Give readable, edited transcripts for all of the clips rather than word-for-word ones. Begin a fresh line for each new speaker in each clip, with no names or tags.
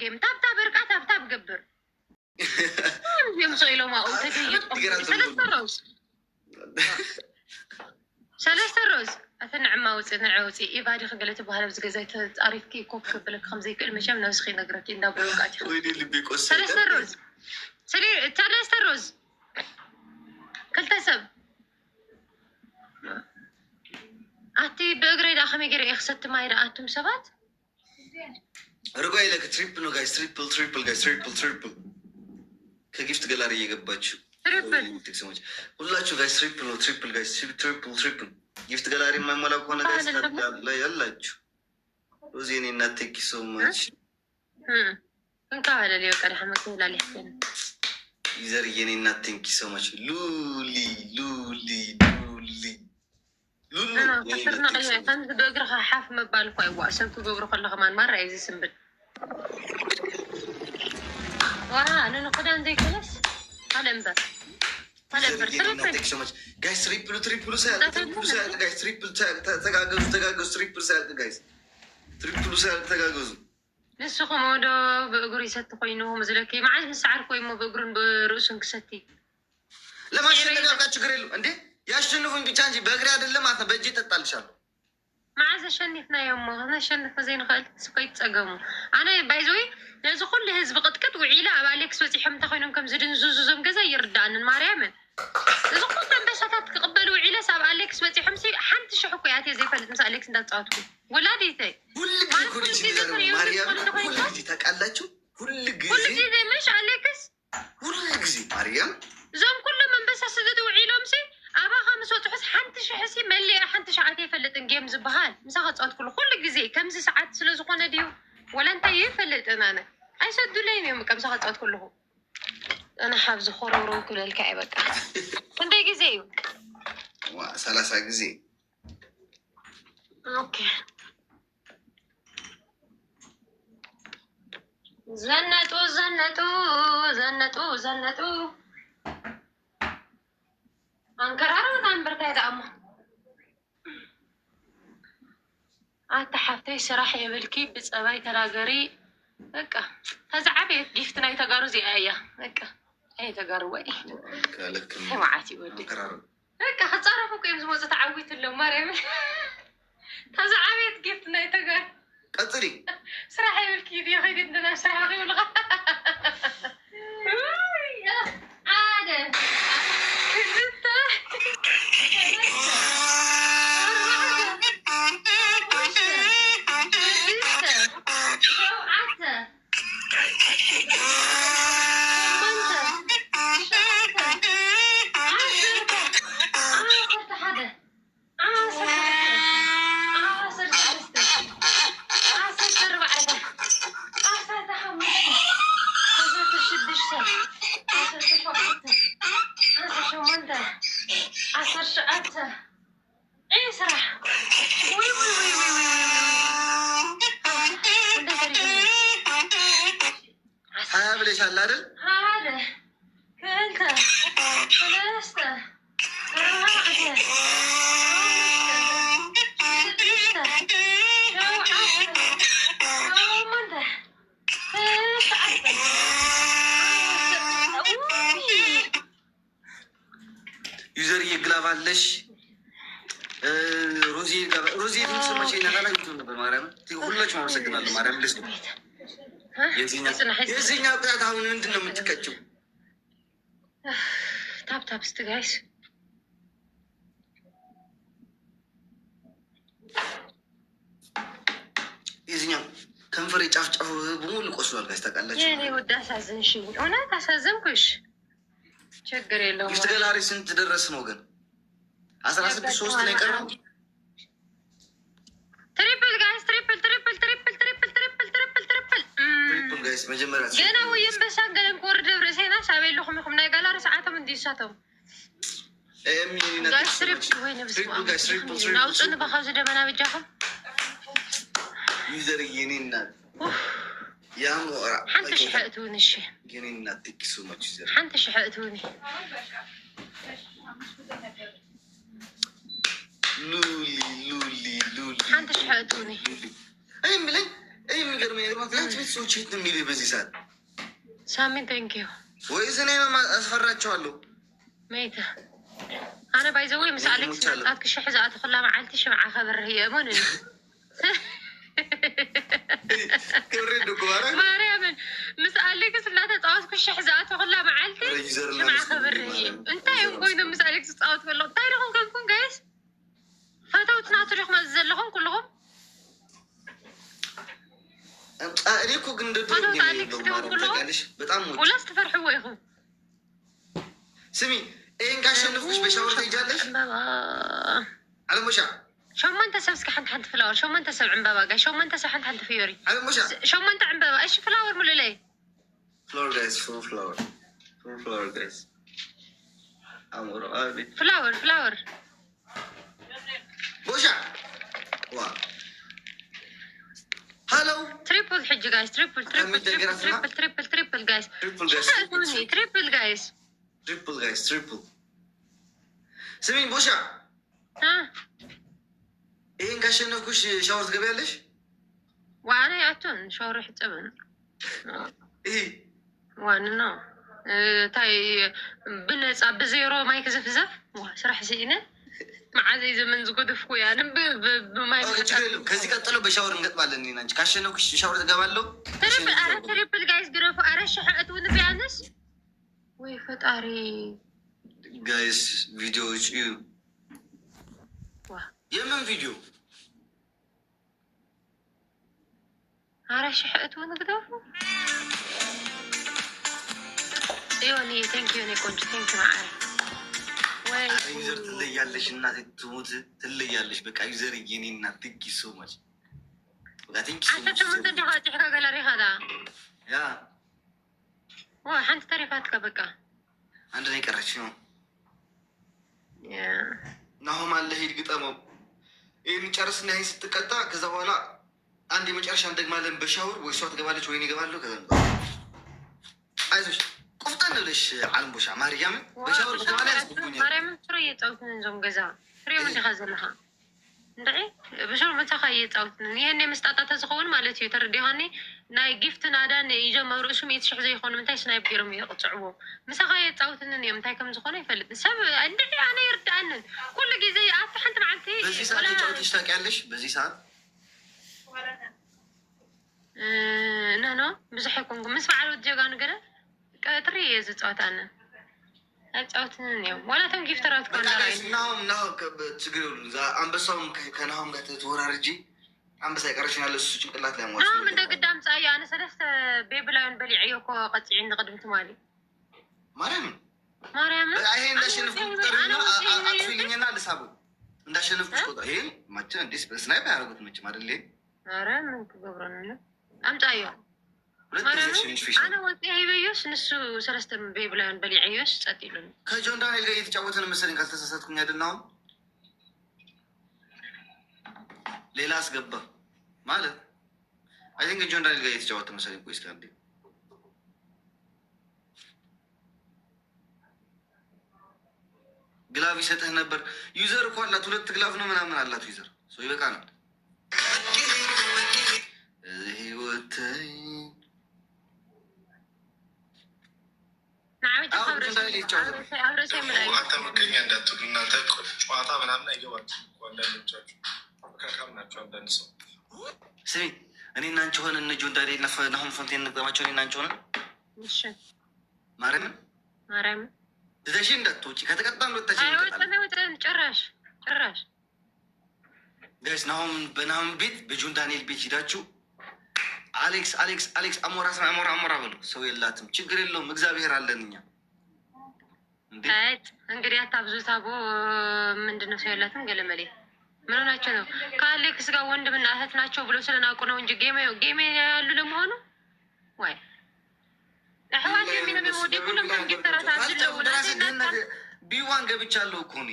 game tap tap እርቃ tap tap ግብር እዮም ኢሎም ኣብኡ ተገይጦም። ሰለስተ ሮዝ፣ ሰለስተ ሮዝ። ኣተ ንዕማ ውፅእ፣ ንዕ ውፅእ። ኢቫዲ ክገለ ትበሃል ኣብዚ ገዛ ተፃሪፍኪ ኮፍ ክብለክ ከምዘይክእል መቸም ነብስኺ ነግረኪ እንዳበሉቃት።
ወይኔ ልቤ ቆሰለ።
ሰለስተ ሮዝ፣ ሰለስተ ሮዝ፣ ክልተ ሰብ። ኣቲ ብእግረይ ዳ ከመይ ገይረ እየ ክሰቲ ማይ ዳ ኣቱም ሰባት?
ርጓ ይለክ triple ነው guys፣ triple፣ triple guys፣ triple፣ triple። ከ gift gallery እየገባችሁ
Triple።
ሰዎች ሁላችሁ guys፣ triple ነው፣ triple guys፣ triple፣ triple። Gift gallery የማይሞላ ከሆነ guys ላይ ያላችሁ። ሮዚ የኔ እናት thank you so much።
እንካባለል ቀድሓ መክላሊሕከን።
User የኔ እናት thank you so much። ሉሊ ሉሊ ሉሊ ሉሉ የኔ
ከስርና
እናት thank you so much።
ከምዚ ብእግርካ ሓፍ ምባል እኳ ይዋእ ሰብ ክገብሩ ከለኹ ማን ማራ እዩ ዝስንብል። ዋ ንንክዳን ዘይኮነስ ካልእ እምበር፣ ካልእ እምበር። Triple።
Guys፣ triple ኡ፣ triple ኡ ሳያልቅ፣ triple ኡ ሳያልቅ guys፣ triple። ተጋገዙ፣ ተጋገዙ። Triple ሳያልቅ guys፣ triple ኡ ሳያልቅ ተጋገዙ።
ንስኹም ዶ ብእግሩ ይሰቲ ኮይኑ ዝለኪ መዓዝ ምስ ሰዓር ኮይኑ ብእግሩን ብርእሱን ክሰቲ?
ለማሸነፍ ያብቃ፣ ችግር የለም እንዴ፣ ያሸንፉኝ ብቻ እንጂ በእግሬ አይደለም ማለት ነው። በእጄ እጠጣልሻለሁ።
መዓዝ ኣሸኒፍናዮ እሞ ክነሸንፎ ዘይንኽእል? ስኮ ይትፀገሙ። ኣነ by the way ነዚ ኩሉ ህዝቢ ቅጥቅጥ ውዒለ ኣብ ኣሌክስ በፂሖም እንታይ ኮይኖም ከም ዝድንዝዙ ዞም ገዛ ይርዳእንን። ማርያምን እዚ ኩሉ ኣንበሳታት ክቅበሉ ውዒለስ ኣብ ኣሌክስ በፂሖም ሲ 1000 እኮ እያ ዘይፈልጥ ምስ ኣሌክስ እንዳተፃወትኩ ወላዲተይ።
ሁል ጊዜ እኮ ልጅ ማርያም፣ ሁል ጊዜ ታውቃላችሁ፣ ሁል
ኩሉ
ጊዜ።
ግዜ ምሽ ኣሌክስ?
ሁል ጊዜ ማርያም።
እዞም ኩሎም ኣንበሳ ስደት ውዒሎም ሲ ኣባኻ ምስ በፅሑስ 1000 ሲ መሊአ 1000 ኣይፈልጥን። Game ዝበሃል ምሳኻ ፀወት ኩሉ ኩሉ ግዜ ከምዚ ሰዓት ስለዝኮነ ድዩ ወላ እንታይ ይፈልጥን ኣነ ኣይሰዱለይን እዮም። በቃ ምሳኻ ፀወት ከለኹ ኣነ ሓብዚ ኮረብሮ ክብለልካ እየ። በቃ ክንደይ ግዜ እዩ?
ዋ 30 ጊዜ።
Okay፣ ዘነጡ ዘነጡ ዘነጡ ዘነጡ። ኣንከራርብና እምበርታይ ደኣሞ። ኣታ ሓፍተይ ስራሕ የብልኪ ብፀባይ ተናገሪ። በቃ ተዛዓበየት gift ናይ ተጋሩ እዚኣ እያ። በቃ ኣይ ተጋሩ ወይ መዓት እዩ ወዲ። በቃ ክፃረፉ እኮ እዮም ዝመፁ ተዓዊትሎም። ማርያም ተዛዓበየት gift ናይ ተጋሩ።
ቀፅሊ።
ስራሕ የብልኪ ድዮ ከይድ ናብ ስራሕ ይብልካ። ሓደ፣ ክልተ፣ ሰለስተ፣ ኣርባዕተ፣ ሓሙሽተ፣ ሽዱሽተ፣ ሸውዓተ፣ ሸሞንተ፣ ትሽዓተ፣ 10፣ 11፣ 12፣ 13፣ 14፣ 15፣ 16፣ 17፣ 18፣ 19፣ 20። ወይ ወይ ወይ ወይ ወይ ወይ! እንታይ ተሪፉኒ?
20 ብለሻል አይደል?
ሓደ፣ ክልተ፣ ሰለስተ፣ ኣርባዕተ፣ ሓሙሽተ፣ ሽዱሽተ፣ ሸውዓተ፣ ሸሞንተ፣ ትሽዓተ፣ 10። ውይ!
User የ glove አለሽ። ሮዚ ሮዚ ድምፅ መቼ ናታላ ነበር። ማርያም ሁላችሁም አመሰግናለሁ። ማርያም ደስ የዚህኛው ቅጣት አሁን ምንድን ነው የምትቀጭው?
Tap tap ስቲ guys።
የዚህኛው ከንፈሬ ጫፍ ጫፍ በሙሉ ቆስሏል። Guys ታውቃላችሁ።
የኔ ውድ አሳዘንሽኝ፣ እውነት አሳዘንኩሽ። ችግር የለውም።
Gift gallery ስንት ደረስን ወገን? 16 ሶስት ነው የቀረው።
Triple guys፣ triple፣ triple፣ triple፣ triple፣ triple፣ triple፣ triple።
Triple guys መጀመሪያ።
ገና ወይ ኣንበሳ ገለን ክወርድ ርእሰና ሳበለኹም ኢኹም ናይ ጋላሪ ሰዓቶም እንዲሳቶም። Guys triple። ወይ ነብስ
Triple guys፣ triple፣ triple።
ናውፅን ባካብዚ ደመና ብጃኹም።
User የኔ እናት ያሞራ።
1000 እትውኒ እሺ።
የኔ እናት thank you so much user።
1000 እትውኒ።
ሉሊ ሉሊ ሉሊ።
1000 እትውኒ።
እኔ የምልህ ይህ የሚገርመኝ ነገር ማለት የአንቺ ቤተሰቦች የት ነው የሚልህ በዚህ ሰዓት?
ሳሚ thank you።
ወይስ እኔ አስፈራቸዋለሁ?
መይተ ኣነ by the way ምስ ኣሌክስ መፅኣት ክሽሕ ዝኣተ ኩላ መዓልቲ ሽምዓ ከብርህ እየ። እሞን ማርያምን፣ ምስ ኣሌክስ እናተፃወትኩ ሽሕ ዝኣተ ኩላ መዓልቲ ሽምዓ ከብርህ እየ። እንታይ እዮም ኮይኖም ምስ ኣሌክስ ዝፃወት ከለኹ? እንታይ ዲኹም ከምኩም guys? ፈተውቲ ናቱ ዲኹም ኣብዚ ዘለኹም ኩልኹም?
እኔ እኮ ግን እንደ ድሮ
ፈተውቲ ኣሌክስ ዲኹም ኩልኹም?
በጣም
ወላስ ትፈርሕዎ ኢኹም?
ስሚ፣ ይህን ካሸንፍኩሽ በሻወር ትሄጃለሽ? አለሞሻ።
ሸሞንተ ሰብ እስኪ ሓንቲ ሓንቲ flower፣ ሸሞንተ ሰብ ዕምበባ guys፣ ሸሞንተ ሰብ ሓንቲ ሓንቲ ፊዮሪ።
አለሞሻ።
ሸሞንተ ዕምበባ። እሺ፣ flower ሙሉለይ።
Flower guys, full flower, full flower guys። አሞራ አቤት።
Flower, flower።
ቦሻ ዋ hello።
Triple ሕጂ guys፣ triple, triple, triple, triple, triple, triple guys።
Triple guys።
Triple guys።
Triple guys, triple። ስሚኝ ቦሻ፣ ይህን ካሸነፍኩሽ ሻወር ትገቢያለሽ?
ዋነ ይኣቱን ሻወር ይሕፀብን።
ይሄ
ዋንና እንታይ ብነፃ ብዜሮ ማይ ክዝፍዘፍ ስራሕ ስኢነ መዓዘይ ዘመን ዝጎደፍኩ እያ ብማይ።
ችግር የለውም። ከዚህ ቀጥሎ በሻወር እንገጥማለን። እኔና አንቺ ካሸነፍኩሽ ሻወር ትገባለሁ።
Triple፣ ኣረ triple guys ግረፉ። ኣረ ሽሕ እትውን ቢያንስ፣ ወይ ፈጣሪ።
Guys፣ ቪዲዮዎች እዩ። የምን ቪዲዮ?
ኣረ ሽሕ እትውን ግደፉ። ጽዮን thank you ቆንጆ፣ thank you ማዓረ ወይ።
User ትለያለሽ፣ እናቴ ትሙት ትለያለሽ። በቃ user የኔ እናት፣ thank you so much። በቃ thank you so
ዓሰርተ
much።
ሸሞንተ እንዲኻ ፂሕካ ገለሪ ኸዳ።
Yeah።
ዋ ሓንቲ ተሪፋትካ በቃ።
አንድ ነው የቀረች ነው። ናሆም አለ፣ ሂድ ግጠመው። ይህን ጨርስና ይህን ስትቀጣ ከዛ በኋላ አንድ የመጨረሻ እንደግማለን በሻወር። ወይ እሷ ትገባለች ወይ እኔ እገባለሁ። ከዛ አይዞሽ፣ ቁፍጠን ብለሽ ዓለም ቦሻ ማርያምን በሻወር ከተባለ ያስገቡኛል።
ማርያምን ፍረ እየፃውትን እዞም ገዛ ፍሬም እንዲኻ ዘለኻ እንድዒ ብሽሩ ምሳኻ እየፃውትን። ይህን ምስጣጣ ተዝኸውን ማለት እዩ፣ ተረዲኻኒ? ናይ gift ናዳን ኢዞም ኣብ ርእሱ 100,000 ዘይኮኑ ምንታይ snipe ገይሮም ይቅፅዕዎ? ምሳኻ የፃውትንን እዮም። እንታይ ከም ዝኾነ ይፈልጥ ሰብ እንድዒ። ኣነ ይርድኣንን ኩሉ ግዜ ኣብቲ ሓንቲ መዓልቲ።
በዚህ ሰዓት ተጫውተሽ ታውቂያለሽ? በዚህ ሰዓት?
No, ብዙሕ ኣይኮንኩ። ምስ በዓል ወዲ ጀጋኑ ገለ ቀትሪ እየ ዝፃወት። ኣነ ኣይፃወትንን እዮም ዋላ እቶም gifter ኣት።
በቃ guys፣ ናሆም ናሆም ችግር የለውም። አንበሳውም ከናሆም ጋር ተወራርጂ አንበሳ የቀረችን ያለ እሱ ጭንቅላት ላይ ሟች።
ናሆም እንደ ግዳም ፃዮ። ኣነ ሰለስተ ቤብላዮን በሊዕዮ እኮ ቀፂዒ ንቅድሚ ትማሊ።
ማርያምን።
ማርያምን።
ይሄ እንዳሸንፍኩ ቁጠሪና አጥፊልኝና ልሳበው። እንዳሸንፍኩሽ ቆጠር። ይሄን ማችን እንዲህ በ snipe አያደርጉት መቼም አይደል?
ኣረ ምን ክገብረኒ ኣምፃዮ።
ሁለት ጊዜ አሸንፌሽ
ኣነ ወፂ ሂበዮስ ንሱ ሰለስተ ቤብላዮን በሊዕዮስ ፀጥ ኢሉኒ።
ከጆን ዳንኤል ጋር እየተጫወተ ነው መሰለኝ ካልተሳሳትኩኝ አይደል? አሁን ሌላ አስገባ ማለት I think ጆን ዳንኤል ጋር እየተጫወተ መሰለኝ። ቆይ እስኪ አንዴ። Glove ይሰጥህ ነበር። User እኮ አላት፣ ሁለት glove ነው ምናምን አላት user። ሰው ይበቃናል። ህይወት
ኣብ ርእሰይ ምልኣይ።
አንተ ምቀኛ እንዳትሉ እናንተ፣ ጨዋታ ምናምን አይገባችሁም እኮ። አንዳንዶቻችሁ መካካም ናቸው። አንዳንድ ሰው
ስሚ፣ እኔ እና አንቺ ሆነን እነ ጆን ዳንኤል እና ናሆም ፎንቴን እንግጠማቸው። እኔ እና አንቺ ሆነን።
እሺ።
ማርያምን።
ማርያምን።
ትተሽ እንዳትወጪ። ከተቀጣን ሁለታችን እንቀጣለን።
አይወጥን አይወጥን፣ ጭራሽ ጭራሽ።
Guys፣ ናሆም በናሆም ቤት በጆን ዳንኤል ቤት ሂዳችሁ አሌክስ አሌክስ አሌክስ አሞራ ስም አሞራ አሞራ በሉ። ሰው የላትም፣ ችግር የለውም። እግዚአብሔር አለን እኛ እንዴ።
አይ እንግዲህ አታብዙት። አቦ ምንድን ነው ሰው የላትም ገለመሌ? ምን ሆናቸው ነው? ከአሌክስ ጋር ወንድምና እህት ናቸው ብሎ ስለናቁ ነው እንጂ game ያሉ ለመሆኑ ወይ ኣሕዋት እዮም ኢሎም ወዲ ኩሎም ከም gifter ኣት ኣብ ዘለዉ።
ቢዋን ገብቻለሁ እኮ እኔ።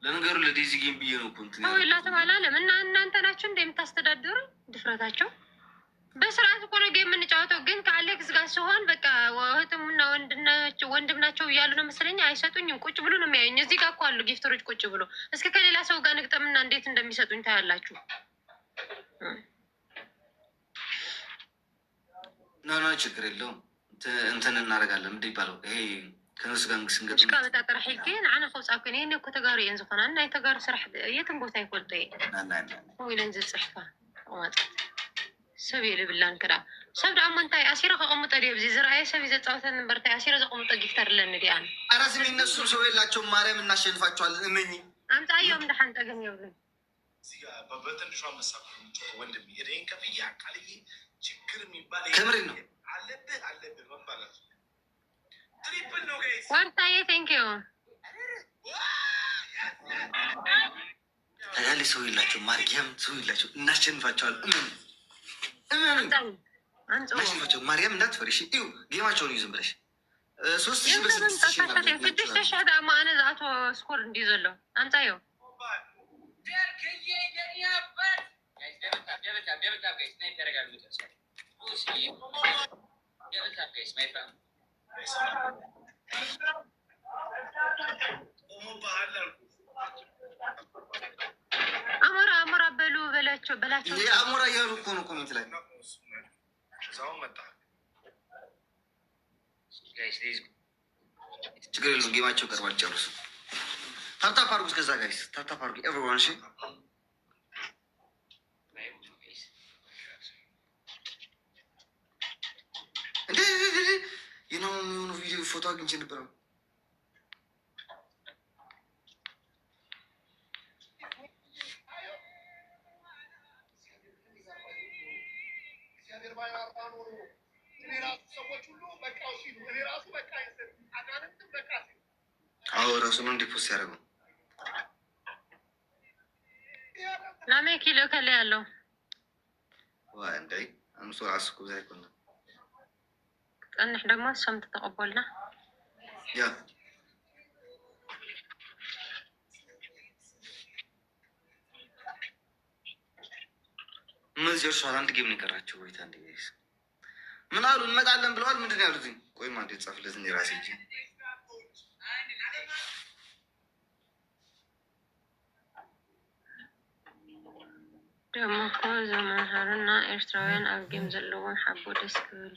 ለነገሩ ለዴዚ game ብዬ ነው እኮ እንትን
ሰው
ያልኩት።
የላትም አላለም። እና እናንተ ናችሁ እንደ የምታስተዳድሩ? ድፍረታቸው። በስርዓት እኮ ነው game የምንጫወተው። ግን ከአሌክስ ጋር ሲሆን በቃ እህትምና ወንድም ናቸው እያሉ ነው መሰለኝ። አይሰጡኝም። ቁጭ ብሎ ነው የሚያዩኝ። እዚህ ጋር እኮ አሉ gifter ኦች ቁጭ ብሎ። እስኪ ከሌላ ሰው ጋር ንግጠምና እንዴት እንደሚሰጡኝ ታያላችሁ።
No no ችግር የለውም። እንትን እናደርጋለን። ምንድን ይባለው ይሄ ከነሱ ጋር ስንገጥም
ሽካ በጣ ጥራሕ ኢልክ ንዓና ከውፃእ ኮይነ የኒ እኮ ተጋሩ እየን ዝኾና ናይ ተጋሩ ስራሕ የትን ቦታ ይፈልጦ እየ ኢለን ዝፅሕፋ ተቐማጥ ሰብ እየ ልብላን ክዳ ሰብ ደኣ እሞ እንታይ ኣሲረ ከቐምጦ ድየ ብዚ ዝረኣየ ሰብ እዩ ዘፃወተኒ እምበር እንታይ ኣሲረ ዘቐምጦ gifter ኣለኒ ድያ ኣነ።
ኧረ ስሚ እነሱም ሰው የላቸውም። ማርያም እናሸንፋቸዋለን። እመኚ።
ኣምፃዮም ድሓን ፀገም የብሉን።
እዚህ ጋር በትንሿ አንበሳ እኮ ነው የምንጫወተው ወንድሜ። እኔን ከፍዬ አቃልዬ ችግር የሚባል
ከምሬ ነው።
አለብህ አለብህ መባላት triple ነው guys።
ዋርታዬ thank you።
ታውቃለህ ሰው የላቸውም። ማርያም ሰው የላቸውም። እናሸንፋቸዋለን። እመኚ እመኚ።
ኣምፅዎ።
እናሸንፋቸው። ማርያም እንዳትፈሪ እሺ። እዩ game ኣቸውን እዩ ዝም ብለሽ 3000 በ6000
6,000 ደኣ እሞ ኣነ ዝኣተዎ score እንድዩ ዘሎ ኣምፃዮ።
ደርክዬ የኔ አባት guys፣ double tap, double tap, double tap guys፣ snipe ያደርጋሉ። መጨረሻ double tap guys, my fam.
ቆሞብሃል አልኩህ።
ኣሞራ ኣሞራ በሉ በላቸው በላቸው።
እንዴ አሞራ እያሉ እኮ ነው comment ላይ።
እዛውን መጣ።
Guys, let's
ችግር የለውም። Game ኣቸው ቀርቧል። ጨርሱ። Tap tap አድርጉ። እስከዛ guys tap tap አድርጉ everyone። እሺ።
Guys.
እንዴ እንዴ እንዴ የናሆም የሆኑ ቪዲዮ ፎቶ አግኝቼ ነበረ።
እግዚአብሔር ባይራራ ኖሮ እኔ ራሱ ሰዎች ሁሉ በቃ ሲሉ እኔ ራሱ በቃ ስል አጋንንትም በቃ ሲሉ
አዎ ራሱ ነው እንዲ post ያደረገው።
ናመይ ኪሎ ከለይ ኣሎ።
ዋ እንዴ አምሶ አስኩ ዘይኮነ።
ክፀንሕ ድማ ንሶም ተተቐበልና።
Yeah እነዚህ ጨርሰዋል። አንድ game ነው የቀራቸው። ወይታ አንድ guys ምን አሉ? እንመጣለን ብለዋል። ምንድን ነው ያሉት? ቆይማ እንዴት ጻፍለት እንዴ ራሴ እንጂ።
ደሞ እኮ ዘመሃሩና ኤርትራውያን ኣብ game ዘለዎም ሓቦ ደስ ክብል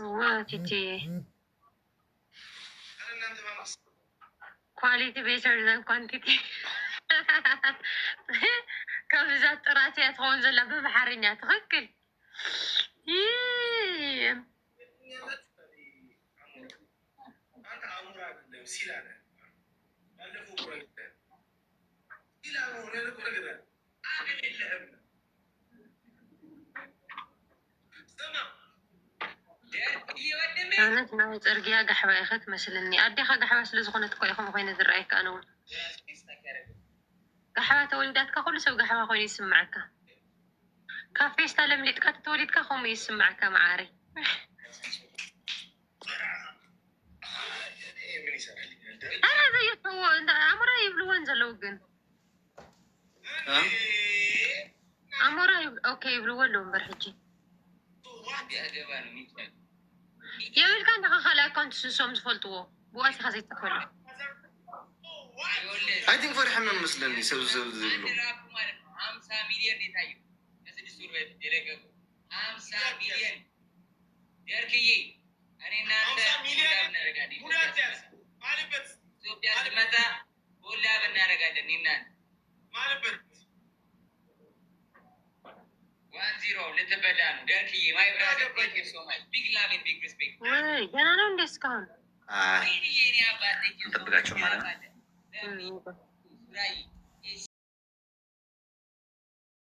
እዋ ቲቲ።
ኧረ እናንተ ማመስ
Quality better than quantity። ካብ ብዛት ጥራት እያ ትኸውን ዘላ ብባሕርኛ ትኽክል።
አንተ አሞራ አይደለም ሲላ ነህ። ባለፈው እኮ ነግሬሃለሁ። ሲላ ነው እኔ እኮ ነግሬሃለሁ። አቅም የለህም። ስማ
ደርክዬ ወንድሜ።
እውነት ናይ ፅርግያ ጋሕባ ኢኸ ትመስለኒ። ኣዴኻ ጋሕባ ስለ ዝኾነት እኮ ኢኹም ኮይነ ዝረኣየካ። ኣነ እውን ጋሕባ ተወሊዳትካ ኩሉ ሰብ ጋሕባ ኮይኑ ይስምዐካ። ካብ ፌስታ ለምሊጥካ ተተወሊድካ ከምኡ ይስምዐካ መዓሪ።
እኔ ምን ይሰራልኛል? ደርክ
ኣረ ዘይፍዎ ኣሞራ ይብልዎን ዘለው ግን ኣሞራ okay ይብልዎ ኣለዉ እምበር ሕጂ
ያገባ ነው የሚቻል።
የብልካ እንተኻ ካልእ account ስንሶም ዝፈልጥዎ ብዋሲኻ ዘይትፈሉ።
I think ፈሪሐ ነው መስለኒ ሰብ ሰብ ዝብሉ።
አንድ ራፑ ማለት ነው 50 ሚሊዮን ነው የታየው ከ6 ወር በፊት የለቀቁ 50 ሚሊዮን። ደርክዬ እኔ እናንተ
50 ሚሊዮን
collab እናደርጋለን።
ሙዳት ያዝ ማልበት።
ኢትዮጵያ ስትመጣ collab እናደርጋለን እኔ እናንተ።
ማልበት።
1-0 ልትበላ ነው ደርክዬ። My brother, thank you so much, big love and big respect.
ወይ ገና ነው እንዴ እስካሁን?
አይ
ወይኔ የኔ አባት፣ thank you so much.
እንጠብቃቸው ማለት ነው።
ሱራይ።